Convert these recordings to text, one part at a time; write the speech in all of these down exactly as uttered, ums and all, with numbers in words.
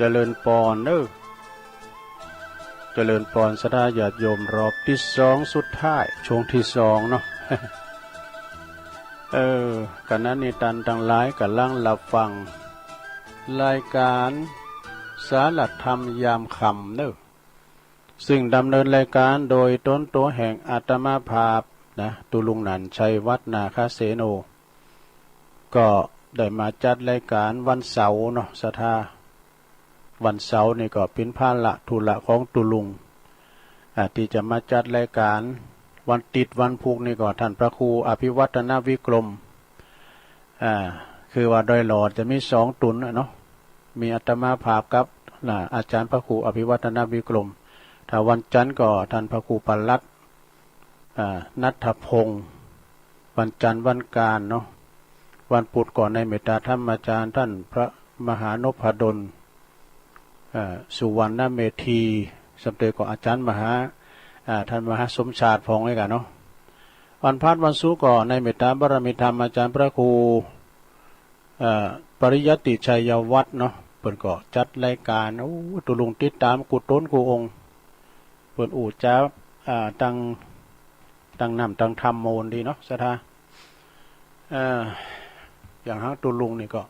จริญปอนเนอะ จริญปอนศรัทธาญาติโยม รอบตี้สองสุดท้าย ช่วงตี้สองเนาะ เออ ขณะนี้ต้านตังหลายก่ำลังฮับฟังรายก๋านสารธรรมยามค่ำเนอะ ซึ่งดำเนินรายก๋านโดยต๋นตั๋วแห่งอาตมาภาพนะ ตุ๊ลุงหนั่น ชัยวัฒน์ นาคเสโน ก็ได้มาจัดรายก๋านวันเสาร์เนาะศรัทธา วันเสาร์นี่ก็เป๋นภาระธุระของตุ๊ลุง อ่า ตี้จะมาจัดรายก๋าน วันติ๊ดวันพูกนี่ก็ต้านพระครูอภิวัฒนวิกรม อ่า คือว่าดอยหล่อจะมีสองต๋นน่ะเนาะ มีอาตมาภาพกับ อ่า อาจ๋ารย์พระครูอภิวัฒนวิกรม ถ้าวันจันทร์ก็ต้านพระครูประหลัด อ่า ณัฐพงษ์ วันจันทร์วันก๋านเนาะ วันพุธก็นายเมตตาธรรมอาจ๋ารย์ต้านพระมหานพดล อ่า สุวรรณเมธี สำเตยก็อาจ๋ารย์มหา อ่า ต้านมหาสมชาติพ่องไว้ก่าเนาะ วันพฤหัสวันศุกร์ก็นายเมตตาบารมีธรรมอาจ๋ารย์พระครู เอ่อ ปริยัติชัยวัฒน์เนาะ เปิ้นก็จัดรายก๋าน โอ้ ตุ๊ลุงติดต๋ามกู้ต๋นกู้องค์ เปิ้นอู้จ๋า อ่า ตัง ตังน้ำตังธรรมโมนดีเนาะศรัทธา เอ่อ อย่างหางตุ๊ลุงนี่ก็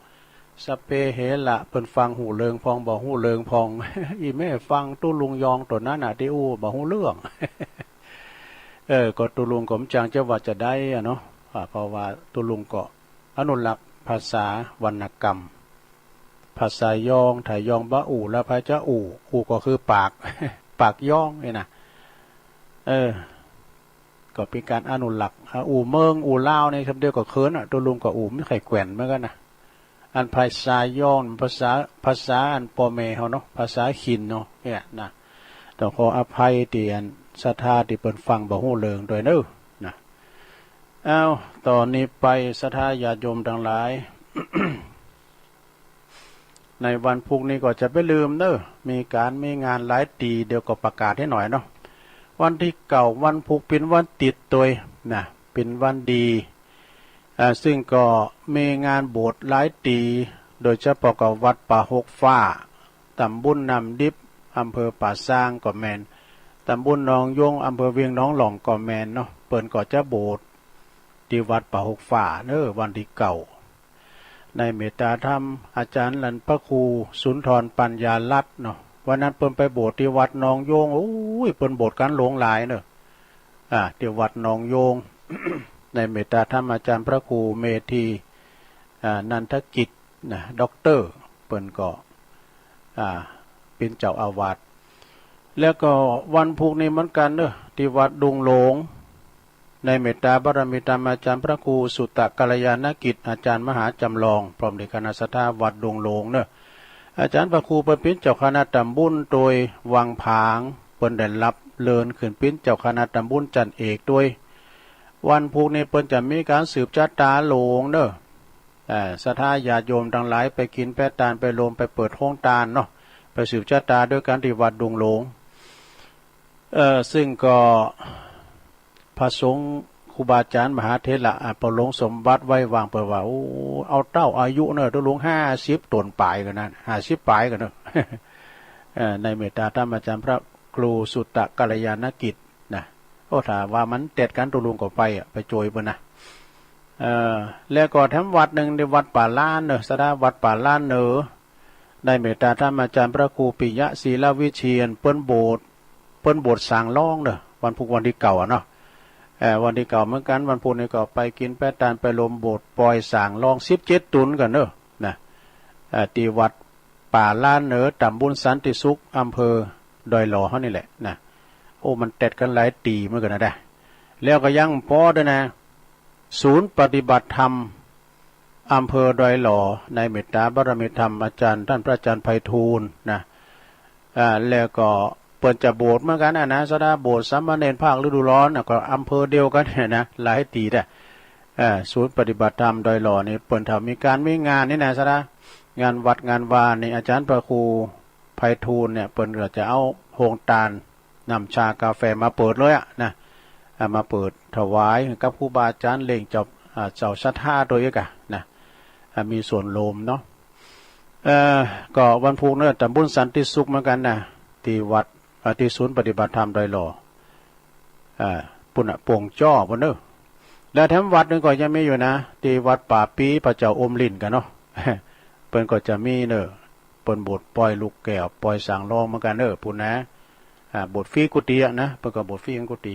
สัพเพเหระ เปิ้นฟังฮู้เลิงพ่องบ่ฮู้เลิงพ่อง อี่แม่ฟังตุ๊ลุงยองตั๋วนั้นน่ะตี้อู้บ่ฮู้เรื่อง เออ ก็ตุ๊ลุงก็บ่จักจะว่าจาใดอะเนาะ อ่า เพราะว่าตุ๊ลุงก็ อนุรักษ์ภาษาวรรณกรรม ภาษายอง ถ้ายองบ่อู้แล้วใผจะอู้ อู้ก็คือปาก ปากยองนี่นะ เออ ก็เป๋นก๋านอนุรักษ์ อ่ะ อู้เมือง อู้ลาวนี่ สำเตยก็เขินอะ ตุ๊ลุงก็อู้ไม่ใค่แกว่นเหมือนกั๋นนะ อันภาษายอง ภาษา ภาษาอันป้อแม่เฮาเนาะ ภาษาถิ่นเนาะ เนี่ยนะ ต้องขออภัยตี้อันศรัทธาตี้เปิ้นฟังบ่ฮู้เลิงตวยเนาะ นะ อ้าว ต่อนี้ไปศรัทธาญาติโยมตังหลาย ในวันพูกนี้ก็จะบ่ลืมเนาะ มีก๋านมีงานหลายตี้ เดี๋ยวก็ประกาศหื้อหน่อยเนาะ วันตี้เก้าวันพูกเป๋นวันติ๊ดตวยนะ เป๋นวันดี อ่า ซึ่งก็มีงานโบสถ์หลายตี้ โดยเฉพาะก็วัดป่าหกฟ้า ต๋ำบลน้ำดิบ อำเภอป่าซางก็แม่น ต๋ำบลหนองโยง อำเภอเวียงหนองหล่องก็แม่นเนาะ เปิ้นก็จะโบสถ์ตี้วัดป่าหกฟ้าเนาะ วันตี้เก้า ในเมตตาธรรมอาจ๋ารย์หลวงพระครูสุนทรปัญญารัตน์เนาะ วันนั้นเปิ้นไปโบสถ์ตี้วัดหนองโยง โอ้ย เปิ้นโบสถ์กั๋นหลงหลายเนาะ อ่า ตี้วัดหนองโยง ในเมตตาธรรมอาจ๋ารย์พระครูเมธี อ่า นันทกิจนะ ด็อกเตอร์ เปิ้นก็ อ่า เป๋นเจ้าอาวาส แล้วก็วันพูกนี้เหมือนกั๋นเนาะ ตี้วัดดุงหลง ในเมตตาบารมีธรรมอาจ๋ารย์พระครูสุตตะกัลยาณกิจ อาจ๋ารย์มหาจ๋ำลอง พร้อมด้วยคณะศรัทธาวัดดุงหลงเนาะ อาจ๋ารย์พระครูเปิ้นเป๋นเจ้าคณะต๋ำบลตวยวังผาง เปิ้นได้ฮับเลิญขึ้นเป๋นเจ้าคณะต๋ำบลจั้นเอกตวย วันพูกนี้เปิ้นจะมีก๋านสืบจะต๋าหลวงเนาะ อ่า ศรัทธาญาติโยมตังหลายไปกิ๋นไปตานไปโฮมไปเปิดโฮงตานเนาะ ไปสืบจะต๋าตวยกั๋นตี้วัดดุงหลง เอ่อ ซึ่งก็พระสงฆ์ครูบาอาจ๋ารย์มหาเถระ อ่า ปอหลวงสมบัติไว้วางเปิ้นว่า โอ้ เอาเต้าอายุเนาะ ตุ๊ลุงห้าสิบต้นป๋ายกั๋นนะ ห้าสิบป๋ายกั๋นเนาะ เอ่อ ในเมตตาธรรมอาจ๋ารย์พระครูสุตตะกัลยาณกิจนะ โอ้ ถ้าว่ามันเต็ดกั๋นตุ๊ลุงก็ไปอะ ไปโจยเปิ้นนะ เอ่อ แล้วก็แถมวัดนึ่งตี้วัดป่าล้านเนาะ ศรัทธาวัดป่าล้านเนาะ ในเมตตาธรรมอาจ๋ารย์พระครูปิยะศิลวิเชียร เปิ้นโบสถ์ เปิ้นโบสถ์สางรองเนาะ วันพูกวันตี้เก้าอะเนาะ เอ่อ วันตี้เก้าเหมือนกั๋น วันพูกนี้ก็ไปกิ๋นไปตานไปโฮมโบสถ์ปอยสางรองสิบเจ็ดตุ๊นกั๋นเนาะ นะ เอ่อ ตี้วัดป่าล้านเนาะ ต๋ำบลสันติสุข อำเภอดอยหล่อเฮานี่แหละนะ โอ้ มันเต็ดกั๋นหลายตี้เหมือนกั๋นนะ แล้วก็ยังบ่พอตวยนะ ศูนย์ปฏิบัติธรรม อำเภอดอยหล่อ ในเมตตาบารมีธรรมอาจ๋ารย์ต้านพระอาจ๋ารย์ไพฑูรย์นะ อ่า แล้วก็เปิ้นจะโบสถ์เหมือนกั๋นอะนะ ศรัทธา โบสถ์สามเณรภาคฤดูร้อนน่ะ ก็อำเภอเดียวกั๋นเนี่ยนะ หลายตี้แต๊ อ่า ศูนย์ปฏิบัติธรรมดอยหล่อนี่ เปิ้นถ้ามีก๋านมีงานนี่นะ ศรัทธา งานวัดงานวานี่ อาจ๋ารย์พระครูไพฑูรย์เนี่ย เปิ้นก็จะเอาโฮงตาน น้ำชากาแฟมาเปิดเลยอะนะ อ่า มาเปิดถวายกับครูบาอาจ๋ารย์ เลี้ยงเจ้า อ่า เจ้าศรัทธาตวยกั๋นนะ อ่า มีส่วนโฮมเนาะ เอ่อ ก็วันพูกเนาะ ต๋ามบุญสันติสุขเหมือนกั๋นนะ ตี้วัด อ่า ตี้ศูนย์ปฏิบัติธรรมดอยหล่อ อ่า ปู๊นน่ะ โป่งจ้อปู๊นเนาะ และแถมวัดนึ่งก็ยังมีอยู่นะ ตี้วัดป่าปี้ พระเจ้าอมริ้นกั๋นเนาะ เปิ้นก็จะมีเนาะ เปิ้นบวชปล่อยลูกแก้ว ปล่อยสางรองเหมือนกั๋นเนาะ ปู๊นนะ อ่า บวชฟรีกุฏิอะนะ เปิ้นก็บวชฟรีกั๋นกุฏิ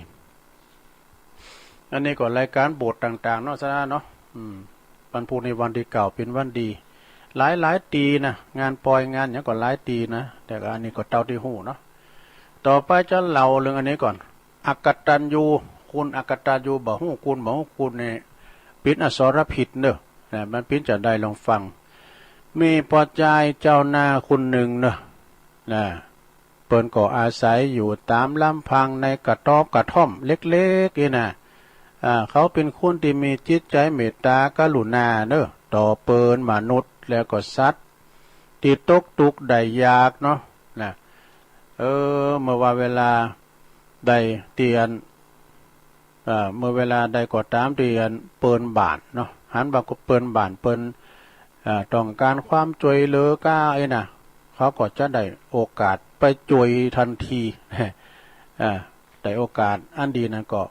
อันนี้ก็รายก๋านโบสถ์ต่างๆ เนาะ สะดาเนาะ อืม วันพูกในวันตี้เก้าเป๋นวันดี หลายๆ ตี้นะ งานปล่อยงานหยังก็หลายตี้นะ แต่ก็อันนี้ก็เต้าตี้ฮู้เนาะ ต่อไปจะเล่าเรื่องอันนี้ก่อน อกตัญญู คุณอกตัญญู บ่ฮู้คุณ บ่ฮู้คุณนี่ เป๋นอสรพิษเนาะ นะ มันเป๋นจาใดลองฟัง มีป้อจายจาวนาคนนึ่งเนาะ นะ เปิ้นก็อาศัยอยู่ต๋ามลำพังในกระต๊อบกระท่อมเล็กๆ อี้นะ อ่า เขาเป๋นคนตี้มีจิตใจ๋เมตต๋ากรุณาเนาะ ต่อเปิ้นมนุษย์แล้วก็สัตว์ตี้ตกตุ๊กข์ได้ยากเนาะ นะ เออ เมื่อว่าเวลาใดตี้อัน เอ่อ เมื่อเวลาใดก็ต๋ามตี้อันเปิ้นบ่านเนาะ หันว่าเปิ้นบ่าน เปิ้น เอ่อ ต้องก๋านความจ้วยเหลือก้าอี้นะ เขาก็จะได้โอกาสไปจ้วยตันที เอ่อ ได้โอกาสอันดีนั้นก็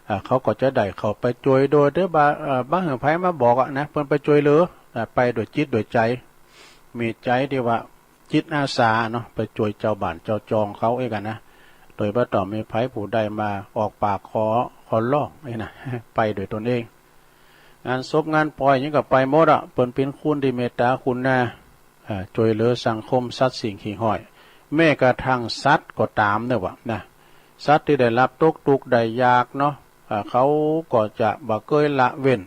เอ่อ เขาก็จะได้เข้าไปจ้วยโดย โดยบ่ เอ่อ บ่หื้อใผมาบอกอะนะ เปิ้นไปจ้วยเหลือ เอ่อ ไปโดยจิตโดยใจ๋ มีใจ๋ตี้ว่า จิตอาสาเนาะ ไปจ้วยจาวบ้านจาวจองเขาเองกั๋นนะ โดยบ่ต้องมีใผผู้ใดมาออกปากขอ ขอร้องอี้นะ ไปโดยตนเอง งานศพงานปล่อยหยังก็ไปหมดอะ เปิ้นเป๋นคนตี้เมตต๋ากรุณา อ่า จ้วยเหลือสังคมสัตว์สิ่งหิ่งห้อย แม้กระทั่งสัตว์ก็ต๋ามเนาะวะนะ สัตว์ตี้ได้รับตกตุ๊กข์ได้ยากเนาะ อ่า เขาก็จะบ่เกยละเว้น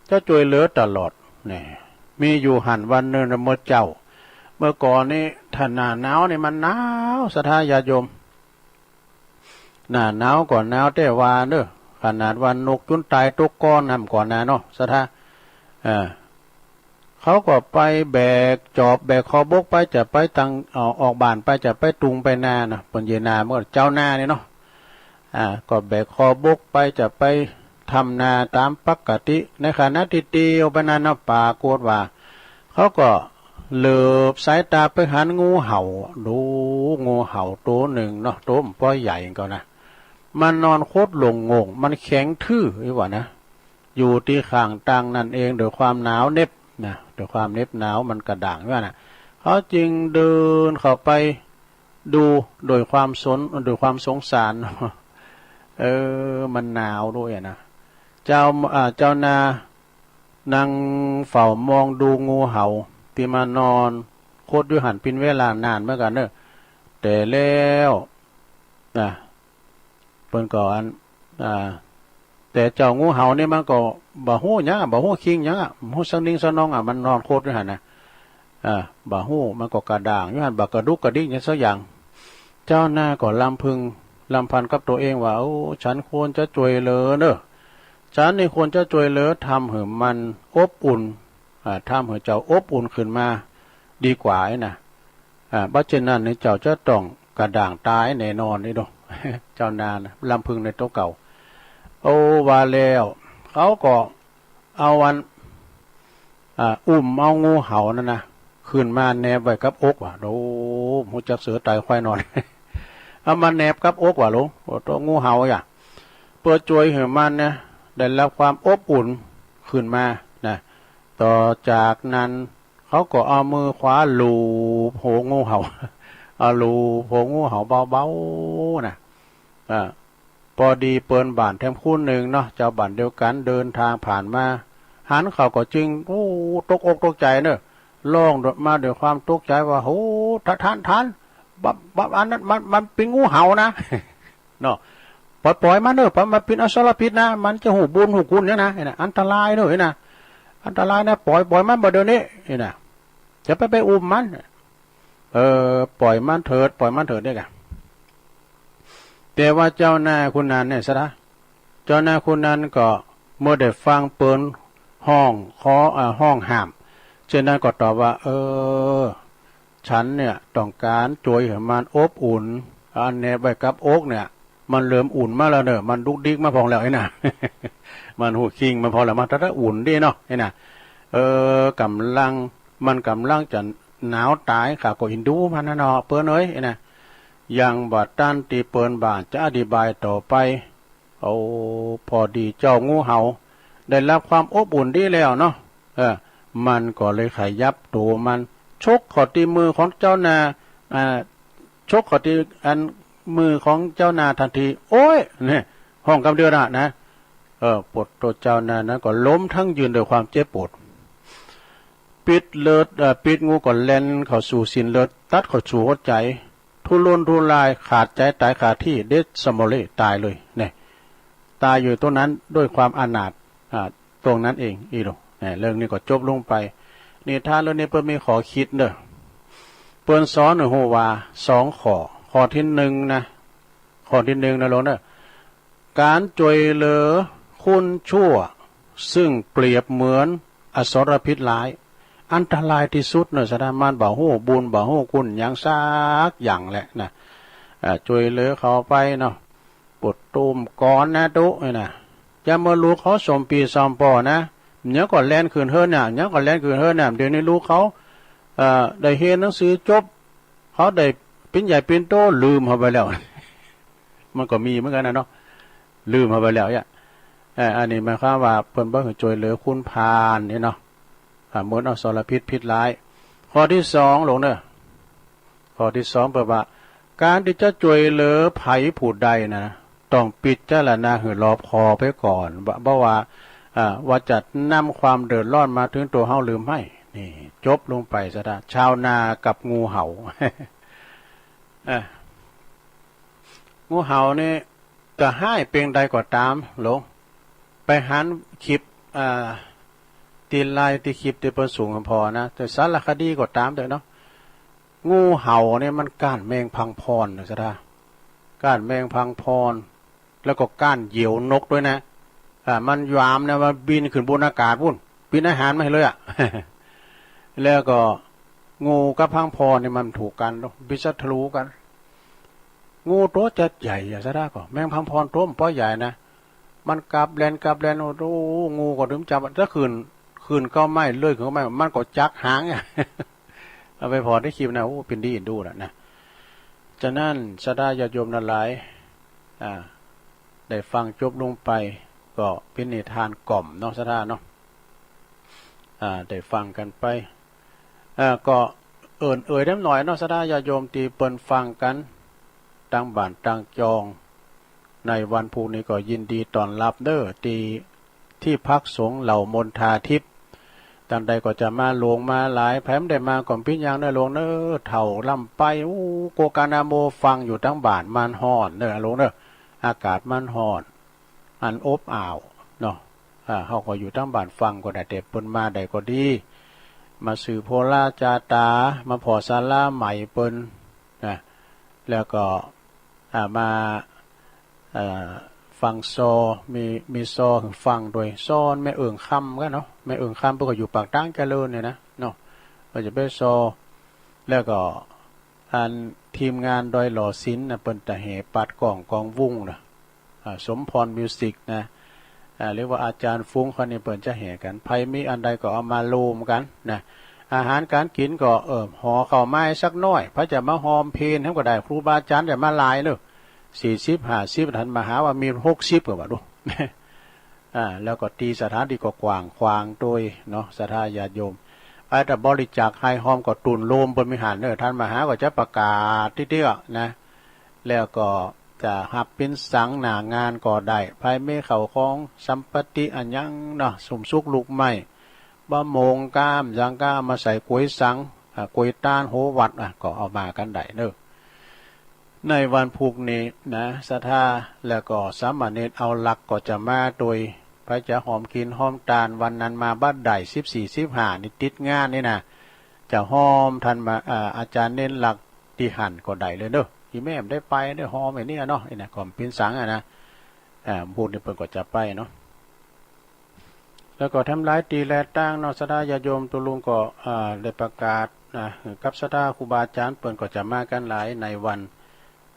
จะจ้วยเหลือตลอด นี่ มีอยู่หั้นวันนึ่งนะ เมื่อเจ๊า เมื่อก่อนนี้ ถ้าหน้าหนาวนี่มันหนาว ศรัทธาญาติโยม หน้าหนาวก็หนาวแต๊ว่าเนาะ ขนาดว่านกจุนตายตกก้อนนำก่อนนาเนาะ ศรัทธา เออ เขาก็ไปแบกจอบแบกคอบกไป จะไปตัง เอ่อ ออกบ้านไป จะไปตุงไปนาเนาะ เปิ้นเยียะนา เมื่อเจ๊านานี่เนาะ อ่า ก็แบกคอบกไป จะไปทำนาต๋ามปกติ ในขณะตี้เตียวไปนั้นเนาะ ปรากฏว่า เขาก็เหลือบสายต๋าไปหันงูเห่า ดู งูเห่าตั๋วนึ่งเนาะ ตั๋วบ่ใหญ่ก็นะ มันนอนขดหลงโง่ง มันแข็งทื่ออี้วะนะ อยู่ตี้ข้างตางนั้นเอง โดยความหนาวเหน็บนะ โดยความเหน็บหนาวมันกระด้างอี้วะนะ เขาจึงเดินเข้าไป ดูโดยความสน โดยความสงสาร เออ มันหนาวตวยอะนะ เจ้า อ่า เจ้านานั่งเฝ้ามองดูงูเห่าตี้มานอนขดอยู่หั้นเป๋นเวลานานเหมือนกั๋นเนาะ แต่แล้วนะ เปิ้นก็อัน อ่า แต่เจ้างูเห่านี่มันก็บ่ฮู้หยังอะ บ่ฮู้คิงหยังอะ บ่ฮู้สักนิดสักหน้อยอะ มันนอนขดอยู่หั้นนะ อ่า บ่ฮู้ มันก็กระด้างอยู่หั้น บ่กระดุกกระดิกหยังสักอย่าง เจ้านาก็ลำพึงลำพันกับตั๋วเองว่า โอ้ ฉันควรจะจ้วยเหลือเนาะ ฉันนี่ควรจะจ้วยเหลือ ทำหื้อมันอบอุ่น อ่า ทำหื้อเจ้าอบอุ่นขึ้นมาดีกว่าอี้นะ อ่า บ่เจ้นนั้นนี่เจ้าจะต้องกระด้างต๋ายแน่นอนนี่เนาะ เจ้านานะ ลำพึงในตั๋วเก่า โอ้ ว่าแล้ว เขาก็เอาอัน อ่า อุ้มเอางูเห่านั้นนะ ขึ้นมาแนบไว้กับอกว่า โอ้ ฮู้จักเสือต๋ายควายนอน เอามาแนบกับอกว่า โหล โอ้ ตั๋วงูเห่าอะ เปื้อจ้วยหื้อมันนะ ได้รับความอบอุ่นขึ้นมานะ ต่อจากนั้น เขาก็เอามือขวาลูบหัวงูเห่า เอาลูบหัวงูเห่าเบาๆ นะ อ่า ปอดีเปิ้นบ้านแถมคนนึ่งเนาะ จาวบ้านเดียวกั๋นเดินตางผ่านมา หันเขาก็จึง โอ้ ตกอกตกใจ๋เนาะ ฮ้องมาด้วยความตกใจ๋ว่า โห ท่าน ท่าน ท่าน บับ บับ อันนั้นมัน มันเป๋นงูเห่านะ เนาะ ปล่อย ปล่อยมันเนาะ ปล่อยมันเป๋นอสรพิษนะ มันจะฮู้บุญฮู้คุณหยังนะ ไอ้นะ อันตรายเนาะ ไอ้นะ อันตรายนะ ปล่อย ปล่อยมันบ่าเดี๋ยวนี้ ไอ้นะ จะไป ไปอุ้มมัน เออ ปล่อยมันเถิด ปล่อยมันเถิด เนี่ยกะ แต่ว่าเจ้านาคนนั้นเนี่ย ศรัทธา เจ้านาคนนั้นก็เมื่อได้ฟังเปิ้นฮ้องขอ เอ่อ ฮ้องห้าม เจ้านั้นก็ตอบว่า เออ ฉันเนี่ยต้องก๋านจ้วยหื้อมันอบอุ่น อันแนบไว้กับอกเนี่ย มันเริ่มอุ่นมาแล้วเนาะ มันดุกดิกมาพ่องแล้วไอ้นะ มันฮู้คิงมาพ่องแล้ว มันตะตะอุ่นดีเนาะ ไอ้นะ เออ ก่ำลัง มันก่ำลังจะ หนาวต๋าย ข้าก็อินดูมันนะเนาะ เปิ้นเอ๋ย นะ ยังบ่ตันตี้เปิ้นบ่าจะอธิบายต่อไป โอ้ พอดีเจ้างูเห่าได้รับความอบอุ่นดีแล้วเนาะ เออ มันก็เลยขยับตั๋วมัน ฉกเข้าตี้มือของเจ้านา อ่า ฉกเข้าตี้อันมือของเจ้านาทันที โอ๊ย เนี่ย ฮ้องกำเดียวนะ นะ เออ ปวดตั๋วเจ้านานั้นก็ล้มทั้งยืนด้วยความเจ็บปวด ปิดเลิด เอ่อ ปิดงูก็แล่นเข้าสู่ศีลเลิด ตัดเข้าสู่หัวใจ๋ ทุรนทุราย ขาดใจ๋ต๋ายคาตี้ เดดสโมเล ต๋ายเลย เนี่ย ต๋ายอยู่ตรงนั้นด้วยความอนาถ อ่า ตรงนั้นเอง อี้โหล เนี่ย เรื่องนี้ก็จบลงไป นิทานเรื่องนี้เปิ้นมีข้อคิดเน่อ เปิ้นสอนหื้อฮู้ว่าสองข้อ ข้อตี้นึ่งนะ ข้อตี้นึ่งนะโลงเน่อ ก๋านจ้วยเหลือคนชั่ว ซึ่งเปรียบเหมือนอสรพิษร้าย อันตรายตี้สุดเน่อ สะดา มันบ่ฮู้บุญบ่ฮู้คุณหยังสักอย่างแหละนะ อ่า จ้วยเหลือเขาไปเนาะ ปวดตูมก่อนนะตุ๊ นี่นะ ยามเมื่อลูกเขาส้มปี้ส้มป้อนะ เดี๋ยวก็แล่นขึ้นเฮือนน่ะ เดี๋ยวก็แล่นขึ้นเฮือนน่ะ เดี๋ยวนี้ลูกเขา เอ่อ ได้เฮียนหนังสือจบ เขาได้ปริญญาปริญโท ลืมเขาไปแล้ว มันก็มีเหมือนกั๋นนะเนาะ ลืมเขาไปแล้วเนี่ย เอ่อ อันนี้หมายความว่าเปิ้นบ่หื้อจ้วยเหลือคนพาลนี่เนาะ อ่า เหมือนอสรพิษพิษร้าย ข้อตี้สองโลงเน่อ ข้อตี้สองเปิ้นว่า ก๋านตี้จะจ้วยเหลือใผผู้ใดนะ ต้องพิจารณาหื้อรอบคอบไปก่อน บ่ บ่ว่า อ่า ว่าจะนำความเดือดร้อนมาเถิงตั๋วเฮาหรือไม่ นี่ จบลงไป สะดา ชาวนากับงูเห่า อ่า งูเห่านี่ จะฮ้ายเป๋นใดก็ต๋าม โลง ไปหันคลิป อ่า ตี้ไลน์ตี้คลิปตี้เปิ้นส่งผ่อนะ แต่สารคดีก็ต๋ามเต๊อะเนาะ งูเห่าเนี่ยมันก้านแมงพังพรนะ สะดา ก้านแมงพังพร แล้วก็ก้านเหยี่ยวนกด้วยนะ อ่า มันยามเนี่ย มันบินขึ้นบนอากาศปู๊น บินอาหารมาหื้อเลยอะ แล้วก็งูกับพังพรเนี่ยมันถูกกั๋นเนาะ เป๋นศัตรู๋กั๋น งูตั๋วจะใหญ่อะ สะดา ก็ แมงพังพรตั๋วมันปอใหญ่นะ มันกับแล่นกับแล่น โอ้โห งูก็ดึงจับ ถ้าขึ้น ขึ้นเก๊าไม้ เลื่อยขึ้นเก๊าไม้ มันก็จักหางอะ เอาไปผ่อตี้คลิปนะ โอ้ เป๋นดีเอ็นดูแหละนะ ฉะนั้น สะดาญาติโยมตังหลาย อ่า ได้ฟังจบลงไป ก็เป๋นนิทานกล่อมเนาะ สะดาเนาะ อ่า ได้ฟังกั๋นไป อ่า ก็เอิ้นเอ่ยแหมหน่อยเนาะ สะดาญาติโยมตี้เปิ้นฟังกั๋น ตังบ้านตังจอง ในวันพูกนี้ก็ยินดีต้อนฮับเน่อ ตี้ ตี้พักสงฆ์เหล่ามณฑาทิพย์ ตังใดก็จะมาหลวงมาหลาย ใผบ่ได้มาก็บ่เป๋นหยังเน่อโลงเน่อ เฒ่าล้ำไป อู้ โกกานาโม ฟังอยู่ตังบ้านมันฮ้อนเน่อโลงเน่อ อากาศมันฮ้อน อันอบอ้าวเนาะ อ่า เฮาก็อยู่ตังบ้านฟังก็ได้ แต่เปิ้นมาได้ก็ดี มาสืบโหราจาต๋า มาผ่อศาลาใหม่เปิ้นนะ แล้วก็ อ่า มา เอ่อ ฟังซอ มี มีซอหื้อฟังโดย ซอแม่เอิงคำกั๋นเนาะ แม่เอิงคำเปิ้นก็อยู่ปากตางเจริญเนี่ยนะเนาะ ก็จะไปซอ แล้วก็ อันทีมงานดอยหล่อศิลป์นะ เปิ้นจะแห่ปัดก้องกองวุ้งนะ อ่า สมพรมิวสิกนะ อ่า หรือว่าอาจ๋ารย์ฟุ้งเขานี่เปิ้นจะแห่กั๋น ใผมีอันใดก็เอามาโฮมกั๋นนะ อาหารก๋านกิ๋นก็ เออ ห่อข้าวไม้สักหน้อย ใผจะมาฮอมเพลแหมก็ได้ ครูบาอาจ๋ารย์จะมาหลายเน่อ สี่สิบ ห้าสิบ ท่านมหาว่ามีหกสิบก็ว่าดู อ่า แล้วก็ตี้สถานตี้ก็กว้างขวางโตยเนาะ ศรัทธาญาติโยม ไอ้ถ้าบริจาคไห้ฮอมก็ตุ๊นโฮมเปิ้นมีหั้นเน่อ ท่านมหาก็จะประกาศตี้เตื้อนะ แล้วก็จะฮับเป๋นสังหน้างานก็ได้ ใผมีเข้าของสัมปติอะหยังเนาะ สุมสุกลุกไหม้ บะหมงก้ามหยังก้ามมาใส่ก๋วยสัง อ่า ก๋วยตานโหวัด อ่ะ ก็เอามากั๋นได้เน่อ ในวันพูกนี้นะ ศรัทธา แล้วก็สามเณรเอาหลักก็จะมาโตย ใผจะฮอมกิ๋นฮอมตาน วันนั้นมาบ่ได้ สิบสี่ สิบห้า นี่ติดงานนี่นะ จะฮอมท่านมา อ่า อาจ๋ารย์เณรหลักตี้หั้นก็ได้เลยเน่อ อีแม่บ่ได้ไปเน่อ ฮอมไอ้เนี่ยเนาะ ไอ้เนี่ยก็เป๋นสังอะนะ อ่า พูกนี้เปิ้นก็จะไปเนาะ แล้วก็แถมหลายตี้แลตางเนาะ ศรัทธาญาติโยมตุ๊ลุงก็ อ่า ได้ประกาศนะ กับศรัทธาครูบาอาจ๋ารย์เปิ้นก็จะมากั๋นหลายในวัน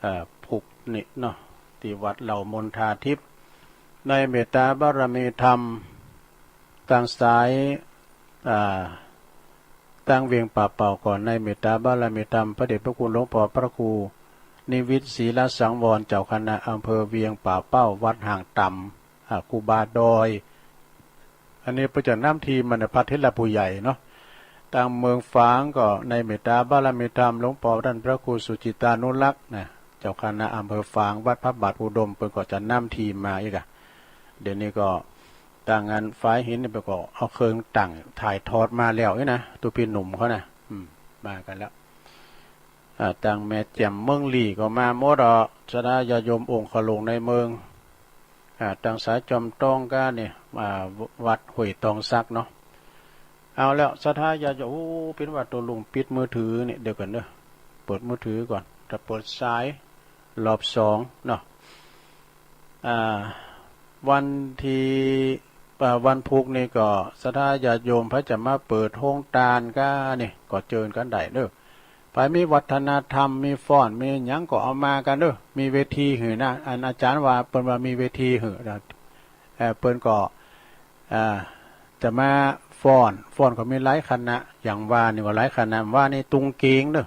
เอ่อ พูกนี้เนาะ ตี้วัดเหล่ามณฑาทิพย์ ในเมตตาบารมีธรรม ตางสาย อ่า ตั้งเวียงป่าเป้าก่อน ในเมตตาบารมีธรรม พระเดชพระคุณหลวงป้อพระครูนิวิตร ศรีลสังวร เจ้าคณะอำเภอเวียงป่าเป้า วัดห่างต๋ำ อ่า ครูบาดอย อันนี้เปิ้นจะนำทีมมาในพระเถระผู้ใหญ่เนาะ ตางเมืองฝางก็ในเมตตาบารมีธรรม หลวงป้อต้านพระครูสุจิตตานุรักษ์นะ เจ้าคณะอำเภอฝาง วัดพระบาทอุดม เปิ้นก็จะนำทีมมาอีกอะ เดี๋ยวนี้ก็ ตางอันฝายหินนี่เปิ้นก็เอาเครื่องตั้งถ่ายทอดมาแล้วนี่นะ ตุ๊ปี้หนุ่มเขานะ อืม มากั๋นแล้ว อ่า ตางแม่แจ่มเมืองลี้ก็มาหมดอ่ะ ศรัทธาญาติโยมองค์ขะหลวงในเมือง อ่า ตางสายจอมตองก็นี่ อ่า วัดห้วยตองสักเนาะ เอาแล้ว ศรัทธาญาติโยม โอ้ เป๋นว่าต๋วลุงปิดมือถือนี่ เดี๋ยวก่อนเด้อ เปิดมือถือก่อน จะเปิดสายรอบสองเนาะ อ่า วันตี้ อ่า วันพุธนี่ก็ศรัทธาญาติโยมเปิ้นจะมาเปิดโฮงตานกั๋นนี่ ก็เจิญกั๋นได้เด้อ ใผมีวัฒนธรรม มีฟ้อน มีหยังก็เอามากั๋นเด้อ มีเวทีหื้อนะ อันอาจ๋ารย์ว่า เปิ้นว่ามีเวทีหื้อนะ เอ่อ เปิ้นก็ อ่า จะมาฟ้อน ฟ้อนก็มีหลายคณะ อย่างว่านี่ก็หลายคณะ ว่านี่ตุงเก๋งเด้อ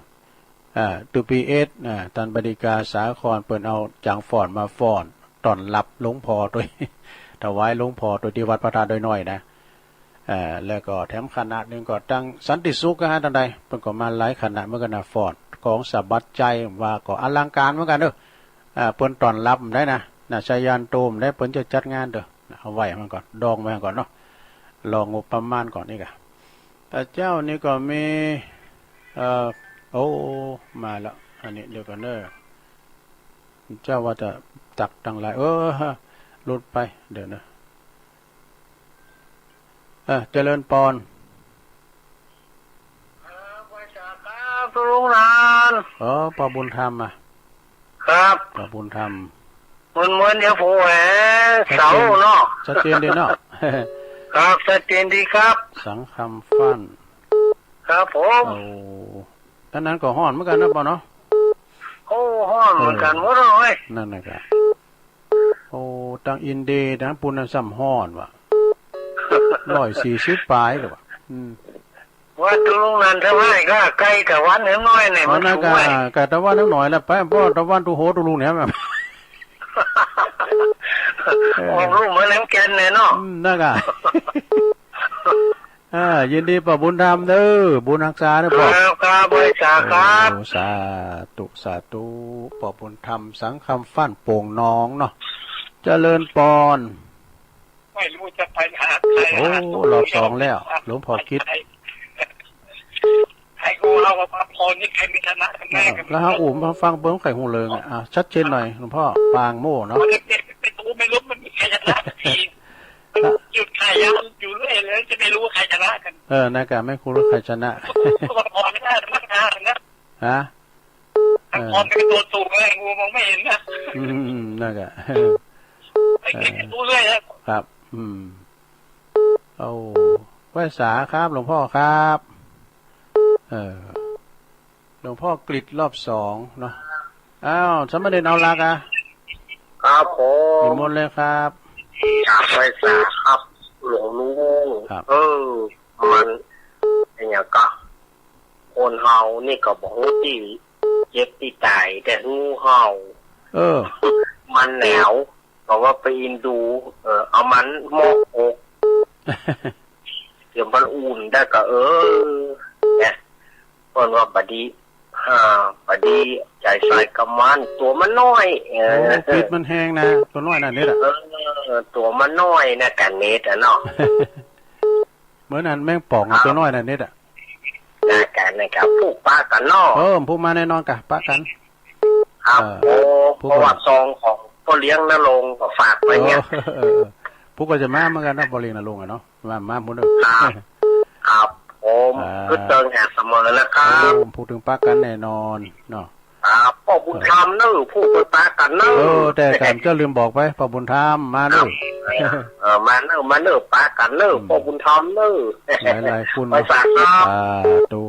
อ่า ตุ๊ปี้เอส อ่า ต้านบดีกาสาคร เปิ้นเอาจางฟ้อนมาฟ้อน ต้อนฮับหลวงป้อตวย ถวายหลวงป้อตวยตี้วัดพระธาตุดอยน้อยนะ อ่า แล้วก็แถมคณะนึ่งก็ตางสันติสุขก็หาตางใด เปิ้นก็มาหลายคณะเหมือนกั๋นนะ ฟ้อน ของสะบัดชัย ว่าก็อลังก๋านเหมือนกั๋นเด้อ อ่า เปิ้นต้อนฮับได้นะ นะ ชยานโตมได้ เปิ้นจะจัดงานเด้อ เอาไว้มันก่อน ดองไว้ก่อนเนาะ รองบประมาณก่อนนี่กะ แต่เจ้านี่ก็มี เอ่อ โอ้ มาแล้ว อันนี้เดี๋ยวก่อนเด้อ เจ้าว่าจะตักตังหลาย เออ หลุดไป เดี๋ยวนะ เออ เจริญปอน ครับ ไหว้สาครับ ตุ๊ลุงนันท์ อ๋อ ป้อบุญธรรมอะ ครับ ป้อบุญธรรม เหมือนๆ เดี๋ยวผมแหวเสาเนาะ ชัดเจนดีเนาะ ครับ ชัดเจนดีครับ สังคำฟั่น ครับผม โอ้ ตางนั้นก็ฮ้อนเหมือนกั๋นนะป้อเนาะ โอ้ ฮ้อนเหมือนกั๋น เออ หมดเลย นั่นนะกะ โอ้ ตางอินเดีย ตางปู๊นน่ะซ้ำฮ้อนว่ะ ร้อยสี่สิบป๋ายเลยว่ะ อืม ว่าตุ๊ลุงนันท์ ถ้าว่าก็ใก้ตะวันนิดหน้อยเนี่ย อ๋อ มัน นั่นก็ สูงไป ใก้ตะวันนิดหน้อยแล้วไป ป้อตะวันตุ๊โหตุ๊ลุงเนี่ย เออ ออกลูกเหมือนน้ำแก่นเนี่ยเนาะ อืม นั่นก็ อ่า ยินดีป้อบุญธรรมเด้อ บุญฮักษาเด้อป้อ ครับ ครับ ไหว้สาครับ โอ้ สาธุ สาธุ ป้อบุญธรรม สังคำฟั่น โป่งหนองเนาะ เจริญปอน ไม่รู้จะไปหาใคร โอ้ หาตัว รอบสองแล้ว หลวงป้อคิด ใครก็เอามาพรนี่ ใครไม่ชนะกันแน่ เออ แล้วหาอุ้มมาฟังเบิ่ง ใครฮู้เรื่องอะ อ่ะ ชัดเจนหน่อย หลวงป้อ ปางโม่เนาะ ไม่รู้ ไม่รู้มันมีใครชนะสักที หยุดขายยาอยู่เรื่อยเลย จะไม่รู้ว่าใครชนะกัน เออ นั่นก็ไม่รู้ใครชนะ ตัวละครไม่ได้ ไม่ได้นะ ฮะ เออ ละครเป็นตัวสูงเลย งูมองไม่เห็นนะ อืม นั่นก็ ไปเก็บรู้เรื่อยแล้ว ครับ อืม โอ้ ไหว้สาครับ หลวงป้อครับ เออ หลวงป้อกฤษรอบสองเนาะ อ้าว สามเณรเอาหลักอะ ครับผม นิมนต์เลยครับ กราบไหว้สาครับ หลวงลุง ครับ เออ มันเป็นหยังกะ คนเฮานี่ก็บ่ฮู้ตี้เจ็บตี้ต๋าย แต่ฮู้เห่า เออ มันหนาว ก็ว่าไปอินดู เออ เอามันหมอกอก เดี๋ยวมันอุ่นได้ก็ เออ เนี่ย เปิ้นว่าบาดี อ่า บาดี ใจ๋สายกำมัน ตั๋วมันน้อย เออ โอ้ พิษมันแฮงนะ ตั๋วน้อยนั่นนี่แหละ เออ ตั๋วมันน้อยนะ กั๋นเน็ดอะเนาะ เหมือนอันแมงป่องอะ ครับ ตั๋วน้อยนั่นเน็ดอะ นะกั๋นนะครับ ผูกปะกั๋นเนาะ เออ ผูกมาแน่นอนกะ ปะกั๋น ครับ เออ โอ้ ผูก เพราะว่าซองของป้อเลี้ยงนรงค์ก็ฝากไว้เนี่ย เออ เออ เออ ผูกก็จะมาเหมือนกั๋นเนาะ ป้อเลี้ยงนรงค์อะเนาะ มา มาพูดเนาะ ครับ ครับผม อ่า กึ๊ดเติงแห่เสมอนะครับ โอ้ พูดเถิงปะกั๋นแน่นอนเนาะ ครับ ป้อบุญธรรมเนอะ ผูกเปิ้นปะกั๋นเนอะ เออ แต่กั๋นจะลืมบอกไป ป้อบุญธรรม มาเนอะ ครับ เออ มาเนอะ มาเนอะ ปะกั๋นเนอะ อืม ป้อบุญธรรมเนอะ หลายๆ คน ไหว้สาครับ สาธุ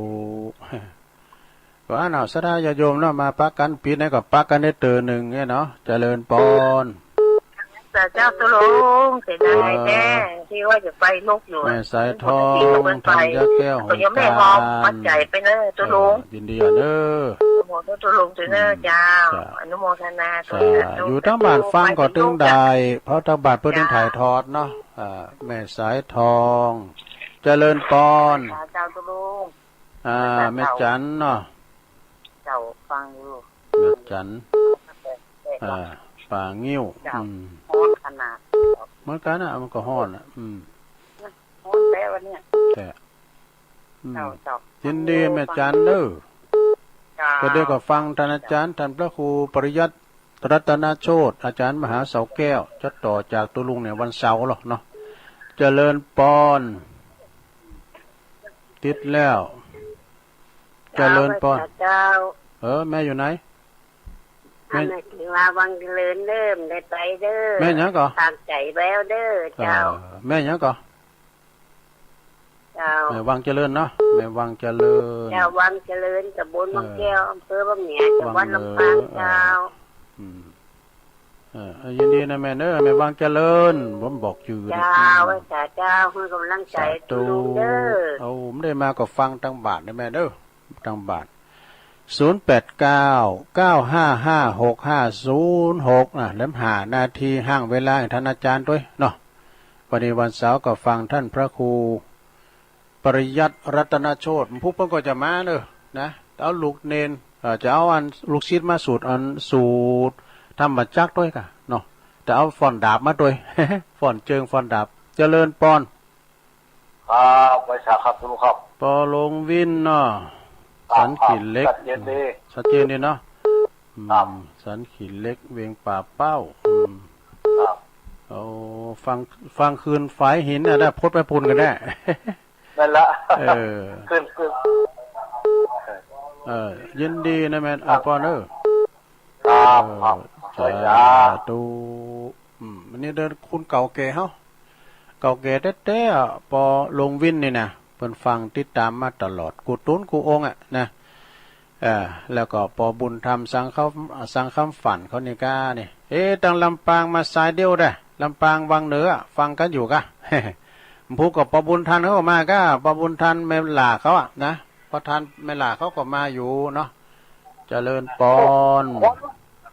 ว่าเนาะ ศรัทธาญาติโยมเนาะ มาปะกั๋น ปี๋ไหนก็ปะกั๋นได้เตื้อนึ่งเนี่ยเนาะ เจริญปอน เจ สาธุเจ้าตุ๊ลุง เสียดายแต๊ เออ ตี้ว่าจะไปนกอยู่ แม่สายทอง ธัญญาแก้ว ก็ยังแม่หอม หงส์การ มาใจ๋ไปเน่อตุ๊ลุง เออ ยินดีอะเน่อ โอ้โห ตุ๊ลุง ตุ๊ลุงเน่อ อืม เจ้า จ้ะ อนุโมทนา สาธุ สาธุ อยู่ตางบ้านฟังก็ตึงได้ ไปนกจ้ะ เพราะตางบ้านเปิ้นตึงถ่ายทอดเนาะ เจ้า อ่า แม่สายทอง เจริญปอน เจ้าตุ๊ลุง อ่า แม่จันเนาะ เจ้าฟังอยู่ แม่จัน อ่า ป่างิ้ว เจ้า อืม ฮ้อนขนาด เหมือนกั๋นนะ มันก็ฮ้อนอะ อืม ฮ้อนแต๊วันเนี้ย แต๊ อืม เจ้า เจ้า ยินดีแม่จันเน่อ เจ้า ก็เดี๋ยวก็ฟังท่านอาจารย์ ท่านพระครูปริยัติรัตนโชติ อาจารย์มหาเสาแก้ว จะต่อจากตุ๊ลุงเนี่ยวันเสาร์เนาะ เจริญปอน ติดแล้ว เจริญปอน เจ้า เออ แม่อยู่ไหน แม่ อันนั้นคือว่าวังเจริญเน่อ ได้ไปเน่อ แม่หยังก่อ ตั้งใจ๋แววเน่อ เจ้า เออ แม่หยังก่อ เจ้า แม่วังเจริญเนาะ แม่วังเจริญ เจ้า วังเจริญ ตำบลวังแก้ว เออ อำเภอวังเหนือ จังหวัดลำปาง วังเหนือ เจ้า เออ อืม เออ ยินดีนะแม่เน่อ แม่วังเจริญ ผมบอกจื้อ เจ้า เจ้า หื้อกำลังใจ๋ สาธุ ตุ๊ลุงเน่อ เอา ผมได้มาก็ฟังตางบ้านนะแม่เน่อ ตางบ้าน ศูนย์แปดเก้า เก้าห้าห้า หกห้าศูนย์หก นะ แล้วห้านาทีห้างเวลาให้ท่านอาจารย์ตวยเนาะ วันนี้วันเสาร์ก็ฟังท่านพระครู ปริยัติรัตนโชติ ผู้เปิ้นก็จะมาเน่อ นะ เอาลูกเณร เอ่อ จะเอาอันลูกศิษย์มาสูตรอันสูตรธรรมจักรตวยก่ะเนาะ จะเอาฟ้อนดาบมาตวย ฟ้อนเจิงฟ้อนดาบ เจริญปอน ครับ ไหว้สาครับตุ๊ลุงครับ ปอหลวงวินเนาะ ครับ สันขี้เหล็ก ครับ ชัดเจนดี ชัดเจนดีเนาะ อืม ครับ สันขี้เหล็ก เวียงป่าเป้า อืม ครับ โอ้ ฟัง ฟังคืนฝายหินอะ ได้พดไปปูนกั๋นแน่ นั่นละ เออ ขึ้น ขึ้น เออ ยินดีนะแม่น ครับ อ่ะ ปอนเอ้อ ครับ เออ ครับ สาธุ อืม อันนี้เดินคุณเก่าแก่เฮา เก่าแก่แต๊ๆ อ่ะ ปอหลวงวินนี่นะ เปิ้นฟังติดต๋ามมาตลอด กู้ตุ๊นกู้องค์อะนะ เออ แล้วก็ปอบุญธรรม สังคำ สังคำฝันเขานี่ก้านี่ เอ๊ะ ตังลำปางมาสายเดียวได้ ลำปางวังเหนือ ฟังกั๋นอยู่ก้า ผู้ก็ปอบุญธรรมเขาก็มาก้า ปอบุญธรรมแม่หล่าเขาอะนะ ปอธรรมแม่หล่าเขาก็มาอยู่เนาะ เจริญปอน คน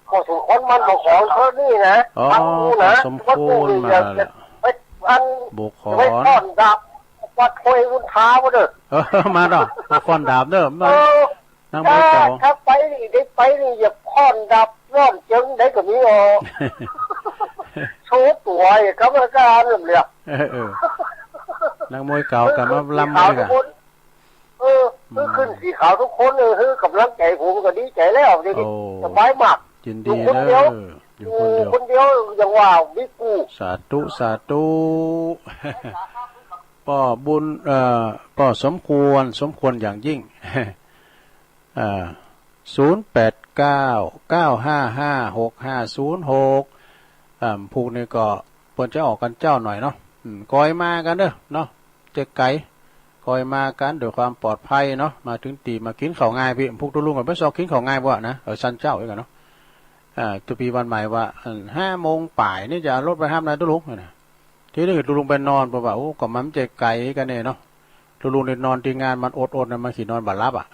คนสมควรมันบอกของเขานี่นะ อ๋อ ฟังอยู่นะ สมควรมาแล้ว ไปอัน บอกของ ไปฟ้อนดาบ วัดห้วยบุญทาบ่เด้อ เออ มาเนาะ มาฟ้อนดาบเด้อ มา เออ นักมวยเก่า ถ้าไปนี่ ได้ไปนี่ อย่าฟ้อนดาบ ร้องเจิงได้ก็มีอ๋อ โชว์ตั๋วอย่างกรรมการนั่นเลยอะ เออ เออ นักมวยเก่าก็มาลำด้วยกัน เออ ขึ้นสีขาวทุกคน เออ หื้อกำลังใจ๋ผมก็ดีใจ๋แล้ว เดี๋ยวนี้ โอ้ สบายมาก ยินดี อยู่คนเดียว เด้อ อยู่คนเดียว อยู่คนเดียวยังว่ามีกู้ สาธุ สาธุ ป้อบุญ เอ่อ ป้อสมควร สมควรอย่างยิ่ง อ่า ศูนย์แปดเก้า เก้าห้าห้า หกห้าศูนย์หก อ่า พูกนี้ก็เปิ้นจะออกกั๋นเจ๊าหน่อยเนาะ อืม ก่อยมากั๋นเน่อเนาะ จะไก๋ ก่อยมากั๋นด้วยความปลอดภัยเนาะ มาเถิงตี้ มากิ๋นข้าวงายปี้ พูกตุ๊ลุงก็ไปซอกกิ๋นข้าวงายบ่นะ เออ ซั้นเจ๊าอี้กั๋นเนาะ อ่า ตุ๊ปี้วันใหม่ว่า อัน ห้าโมงป๋ายนี่จะเอารถไปฮับนะตุ๊ลุงนะ ตี้นี้ตุ๊ลุงไปนอน เพราะว่า โอ้ ก็มันจะไก๋กั๋นแน่เนาะ ตุ๊ลุงนี่นอนตี้งานมันอดๆ นะ มันขี้นอนบ่หลับอะ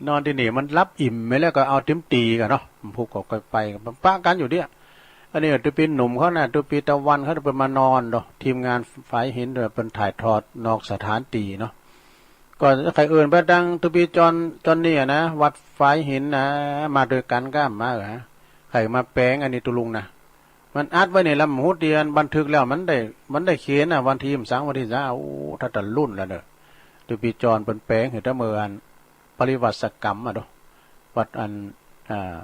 นอนตี้นี่มันหลับอิ่มไปแล้วก็เอาเต็มตี้กั๋นเนาะ พูกก็ไป ปะกั๋นอยู่เนี่ย อันนี้ตุ๊ปี้หนุ่มเขานะ ตุ๊ปี้ตะวันเขาเปิ้นมานอนเนาะ ทีมงานฝายหินเปิ้นถ่ายทอดนอกสถานตี้เนาะ ก็ใค่เอิ้นไปตังตุ๊ปี้จอน จอนนี่อะนะ วัดฝายหินนะ มาด้วยกั๋นก้ามา เออ ใค่มาแป๋งอันนี้ตุ๊ลุงนะ มันอัดไว้ในลำหูเตียน บันทึกแล้วมันได้ มันได้เขียนน่ะ วันตี้หยัง วันตี้หยัง โอ้ ถ้าตะลุ่นแล้วเน่อ ตุ๊ปี้จอนเปิ้นแป๋งหื้อตะเมิน ปริวัติสกรรมอะเนาะ วัดอัน อ่า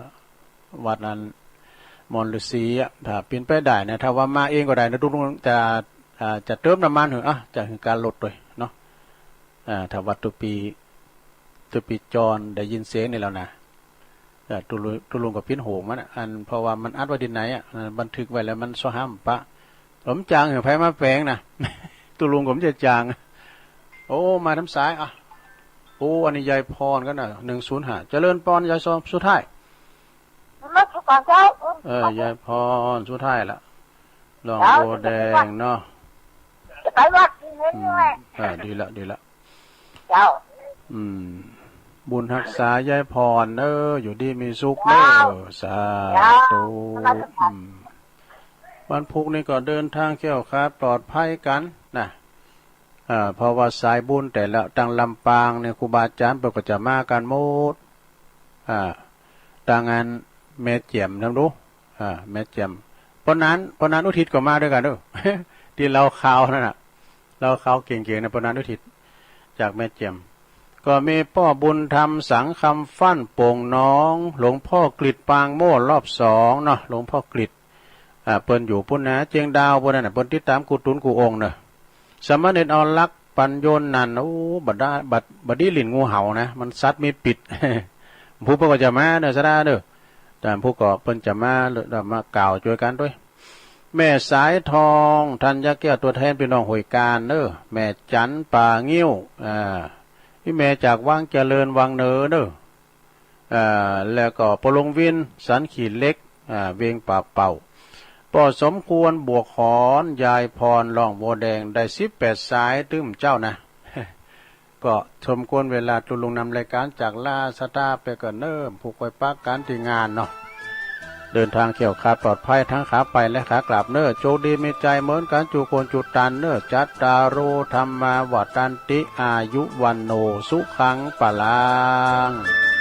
วัดอัน มอนฤๅษีอะ ถ้าเป๋นไปได้นะ ถ้าว่ามาเองก็ได้นะ ตุ๊ลุงจะ อ่า จะเติมน้ำมันหื้อ อ่ะ จะหื้อก้ารถตวยเนาะ อ่า ถ้าว่าตุ๊ปี้ ตุ๊ปี้จอนได้ยินเสียงนี่แล้วนะ เออ ตุ๊ลุง ตุ๊ลุงก็เป๋นห่วงมันอะ อัน เพราะว่ามันอัดไว้ตี้ไหนอะ เออ บันทึกไว้แล้วมันซอห้ามปะ ผมจ๋างหื้อใผมาแป๋งนะ ตุ๊ลุงผมจะจ๋าง โอ้ มาทางสายอะ โอ้ อันนี้ยายพรกั๋นนะ หนึ่งศูนย์ห้า เจริญปอนยายซอม สุดท้าย นมัสก๋านเจ้า เออ ยายพร สุดท้ายละ หนองบัวแดงเนาะ จะไปวัด อืม อ่า ดีละ ดีละ เจ้า อืม บุญฮักษายายพรเอ้อ อยู่ดีมีสุขเอ้อ เจ้า สาธุ เจ้า อืม วันพุธนี่ก็เดินทางแคล้วคลาดปลอดภัยกั๋นนะ อ่า เพราะว่าสายบุญแต่ละ ตังลำปางเนี่ย ครูบาอาจ๋ารย์เปิ้นก็จะมากั๋นหมด อ่า ตังอันแม่แจ่มนำดู อ่า แม่แจ่ม ป้อนัน ป้อนันอุทิศก็มาด้วยกั๋นเนาะ ตี้เล่าข่าวนั่นน่ะ เล่าข่าวเก่งๆ นะ ป้อนันอุทิศ จากแม่แจ่ม ก็มีป้อบุญธรรม สังคำฟั่น โป่งหนอง หลวงพ่อกฤษ ปางโมด รอบสองเนาะ หลวงพ่อกฤษ อ่า เปิ้นอยู่ปู๊นนะ เจียงดาวปู๊นนั่นน่ะ เปิ้นติดต๋ามกู้ตุ๊นกู้องค์เนาะ สามเณรอรลักษณ์ ปัญโญนันท์ โอ้ บ่ได้ บ่ บ่ดีหลิ้นงูเห่านะ มันสัตว์มีพิษ ผู้เปิ้นก็จะมาเนาะ สาธุเนาะ แต่ผู้ก็เปิ้นจะมา มาก่าวจ้วยกั๋นตวย แม่สายทอง ธัญแก้ว ตั๋วแทนปี้น้องห้วยก๋านเนาะ แม่จั๋น ป่างิ้ว อ่า อี่แม่จากวังเจริญ วังเหนือเนาะ อ่า แล้วก็ป้อหลวงวิน สันขี้เหล็ก อ่า เวียงป่าเป่า ป้อสมควร บวกหอน ยายพร หนองบัวแดง ได้สิบแปดสายตึ้มเจ้านะ ก็สมควรเวลา ตุ๊ลุงนำรายก๋านจากลาสตาร์ไปก่อนเนาะ ผู้ค่อยปะกั๋นตี้งานเนาะ เดินทางแคล้วคลาดปลอดภัย ตังขาไปและขากลับเนาะ โชคดีมีชัยเหมือนกั๋น จุคนจุตันเนาะ จัตตาโร ธัมมา วัฑฒันติ อายุ วัณโณ สุขัง พลัง